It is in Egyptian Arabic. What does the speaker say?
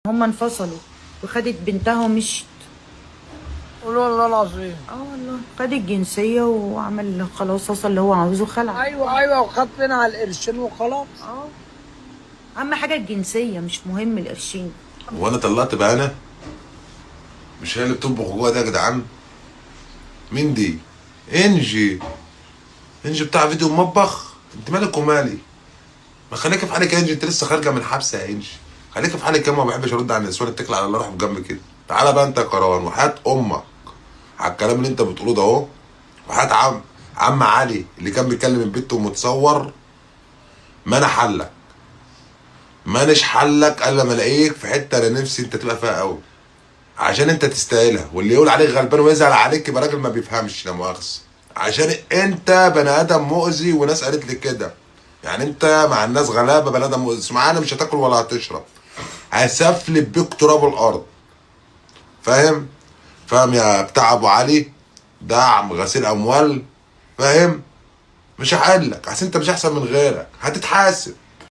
هما انفصلوا وخدت بنتها ومشيت. قول والله العظيم. اه والله خد الجنسية وعمل خلاص، وصل اللي هو عاوزه، خلع. ايوه ايوه، وخد منها القرشين وخلاص. اه اهم حاجة الجنسية، مش مهم القرشين. هو انا طلعت بقى انا؟ مش هي اللي بتطبخ جوه ده يا جدعان؟ مين دي؟ انجي. انجي بتاع فيديو المطبخ؟ انت مالك ومالي؟ ما خليك في حالك يا انجي، انت لسه خارجه من حبسه يا انجي. خليك في حالك يا ما بحبش ارد على النسوان، اتكل على الله، روح في جنب كده. تعالى بقى انت يا كروان، وحياة امك على الكلام اللي انت بتقوله ده اهو، وحياة عم علي اللي كان بيكلم البت ومتصور، ما انا حلك، مانيش حلك الا ما الاقيك في حتة انا نفسي انت تبقى فيها قوي، عشان انت تستاهلها. واللي يقول عليك غلبان ويزعل عليك يبقى راجل ما بيفهمش، لا مؤاخذة، عشان انت بني ادم مؤذي، وناس قالت لي كده. يعني انت مع الناس غلابة، بني ادم مؤذي، معانا مش هتاكل ولا هتشرب، هسفلب بيك تراب الارض. فاهم؟ فاهم يا بتاع ابو علي؟ دعم غسيل اموال، فاهم؟ مش هحلك عشان انت مش احسن من غيرك، هتتحاسب.